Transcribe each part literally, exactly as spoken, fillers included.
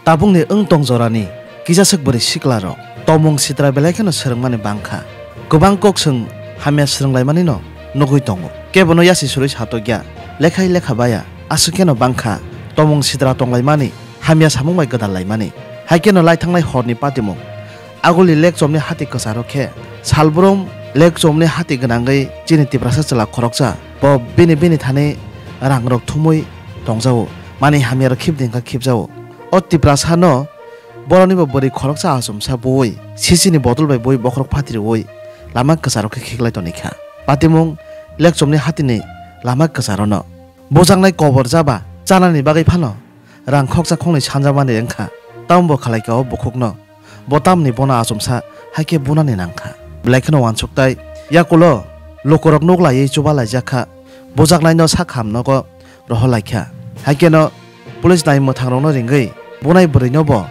Tabukni wng tong jorani kisaswk bwrwi siklarok tomung sitra belai kheno swrwngmani bangkha. Kwbang kok swng hamya swrwnglaimani no nugwi tongo. Kebono yasi surwi satokya, lekhai lekha baya, aswk kheno bangkha tomung sitra tonglaimani, hamya samung bai gwdal laimani. Hai kheno laithangnai horni patimung. Agulni lekchomni hati kwcharo khe salbrum lekchomni hati gwnangwi chini Tiprasa chwla khoroksa bo bini bini thani rangrok thumwi tongjao, mani hamyarok khibdi wngkha khibjao. O Tiprasano borokni bo bwrwi khoroksa achomsa bui sisini botol bai bui bokhorok phatiriwi lama kwcharo khe khiklai tonikha. Patimung lekchomni hatini lama kwcharono bujaknai kobor jaba chanani bagwi phano rang khoksa khongnwi sanjamani wngkha. Tambo khalaikha o bukhukno. Bo tamni bono achomsa hai khe bunani nangkha. Belai kheno uansuktai yakulo lukurok nuk laiwi chuba laijakha. Bujaknaino sak ham nogo rohor laikha. Hai kheno police nai mwthangrokno ringwi bunai bwrwino bo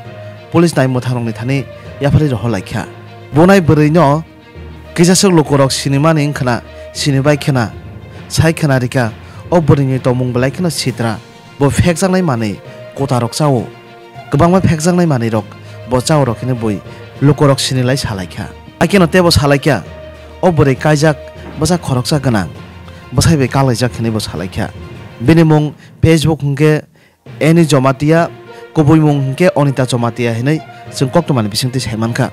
police nai mwthangrokni thani yapharwi rohor laikha. Bunai bwrwino kisaswk lukurok sinimani wngkhwna sinibai khwna sai khwna rikha. O bwrwini tongmung belai kheno sitra. Bo phekjaknai manwi kutarok chao. Kwbangma phekjaknai manwirok bo chao rok hwnwi bui lukurok sinilai salaikha. Haikeno teibo salaikha, o bwrwi kaijak bwsa khoroksa gwnang, bwsai bai kalaijak hwnwi bo salaikha. Bini mung Facebook hwnkhe Eni Jomatia, kubui mung hwnkhe Onita Jomatia hwnwi chwng koktwmani bisingtwi saimankha.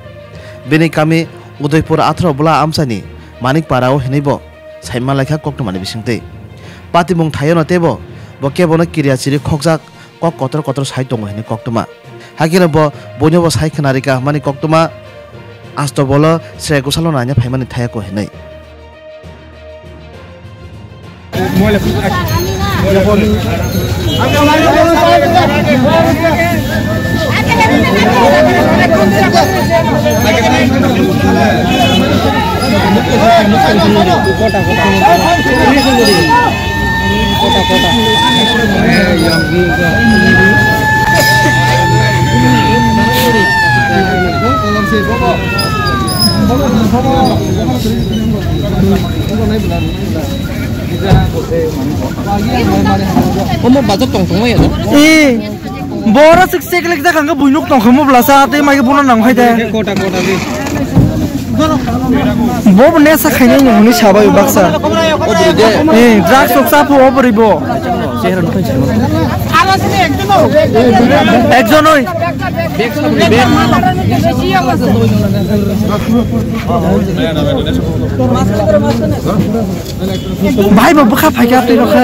Bini kami Udaipur atharo bwla amchaini Manik Parao hwnwi bo saimanlaikha koktwmani bisingtwi. Patimung thaiono teibo bo kebono kirya chiri khokjak kok kotor kotor sai tongo hwnwi koktwma. Haikhe bo buino bo sai khwnarikha hwnmani koktwma asto bolo sre gwsalo naina phaimani thayako hwnwi. Omo bazar tong tongma ya. Eh, boro sik sik lik jak ang buinuk tong khamu blasa tei mai bono nang hai de. Kota kota di. Bo bo nesa khainai ni hwnwi sabai baksa. Eh, drugs rok chapu o bwrwi bo. Ekjon oi. Bhai bo bwkha phaikha twi rokha.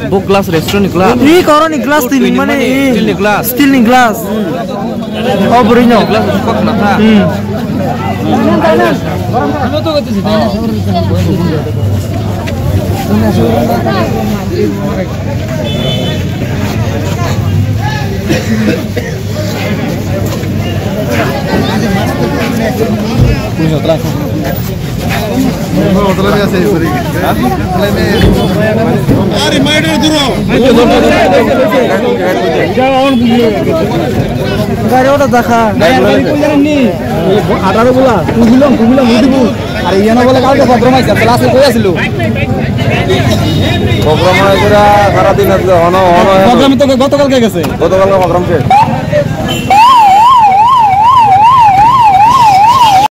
Bo glass restaurant ni glass. Ri koroni glass twi ni mane. Steel ni glass. Steel ni glass. O bwrwi no. Glass kok na tha. Hmm. Gari order dakha. Atharo bola, kubilang, kubilang, udibu. Are, iyano bole kalte program aise, class e koi asilo? Program aise ra, sara din asilo, hono, hono, hono. Program to gotokalke gese. Gotokalke program শেষ.